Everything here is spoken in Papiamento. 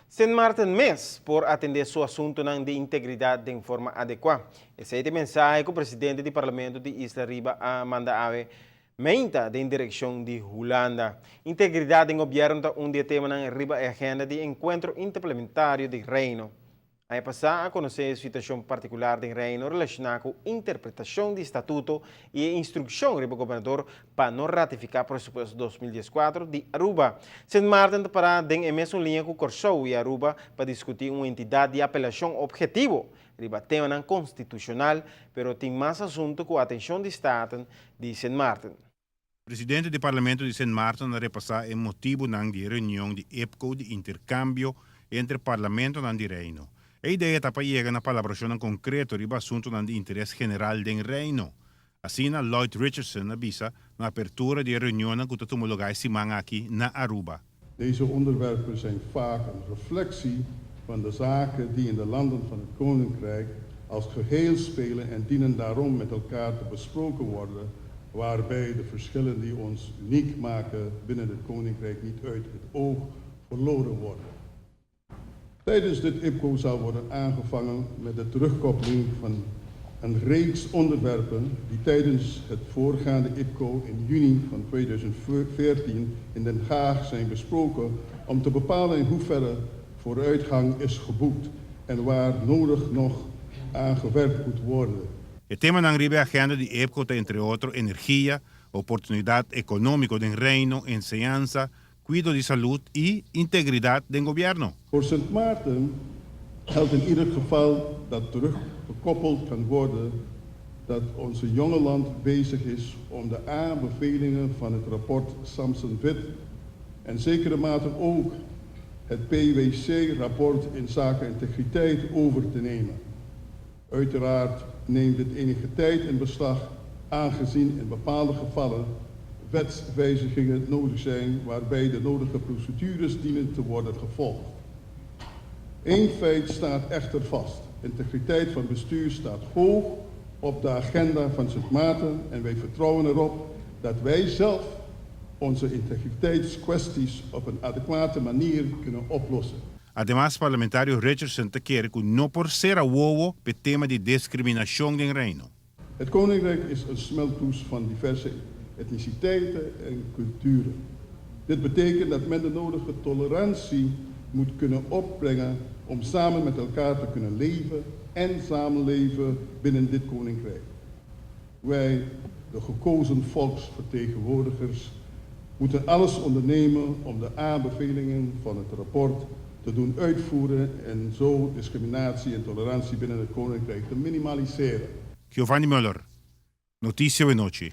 Sint Maarten mes por atendé su asuntunan di integridat den forma adekuá. Esei ta e mensahe ku presidente di Parlamento di Isla Riba a manda awe meinta den direkshon di Hulanda. Integridat den gobièrnu ta un di e temanan riba e agenda di e enkuentro interparlamentario di Reino. Aña pasá a konosé e situashon partikular den Reino relashoná ku interpretashon di statuto i e instrukshon riba gobernador pa no ratifiká presupuesto 2014 di Aruba. Sint Maarten ta pará den e mesun liña ku Kòrsou i Aruba pa diskutí un entidat di apelashon ophetivo riba temanan konstitushonal, pero tin mas asuntu ku atenshon di Staten di Sint Maarten. Presidente di Parlamento di Sint Maarten a repasá e motibunan di e reunion di IPCO di interkambio entre parlamentonan di Reino. E idea ta pa yega na palabrashonnan konkreto riba asuntunan di interes general den Reino. Asina Lloyd Richardson a bisa na apertura di e reunionnan ku ta tuma lugá e siman aki na Aruba. Deze onderwerpen zijn vaak een reflectie van de zaken die in de landen van het Koninkrijk als geheel spelen en dienen daarom met elkaar te besproken worden, waarbij de verschillen die ons uniek maken binnen het Koninkrijk niet uit het oog verloren worden. Tijdens dit IPCO zal worden aangevangen met de terugkoppeling van een reeks onderwerpen die tijdens het voorgaande IPCO in juni van 2014 in Den Haag zijn besproken om te bepalen in hoeverre vooruitgang is geboekt en waar nodig nog aan gewerkt moet worden. E temanan riba e agenda di IPCO ta entre otro energia, oportunidat ekonómiko den Reino, enseñansa, Kuido di salud i integridat den gobièrnu. Voor Sint Maarten geldt in ieder geval dat teruggekoppeld kan worden dat onze jonge land bezig is om de aanbevelingen van het rapport Samson-Wit en zekere mate ook het PwC-rapport inzake integriteit over te nemen. Uiteraard neemt dit enige tijd in beslag, aangezien in bepaalde gevallen wetswijzigingen nodig zijn waarbij de nodige procedures dienen te worden gevolgd. Eén feit staat echter vast. Integriteit van bestuur staat hoog op de agenda van Sint Maarten en wij vertrouwen erop dat wij zelf onze integriteitskwesties op een adequate manier kunnen oplossen. Ademas parlamentario Richardson ta kere ku no por sera wowo p'e tema di deskriminashon den Reino. Het Koninkrijk is een smeltkroes van diverse etniciteiten en culturen. Dit betekent dat men de nodige tolerantie moet kunnen opbrengen om samen met elkaar te kunnen leven en samenleven binnen dit Koninkrijk. Wij, de gekozen volksvertegenwoordigers, moeten alles ondernemen om de aanbevelingen van het rapport te doen uitvoeren en zo discriminatie en tolerantie binnen het Koninkrijk te minimaliseren. Giovanni Muller, Noticia Wenochi.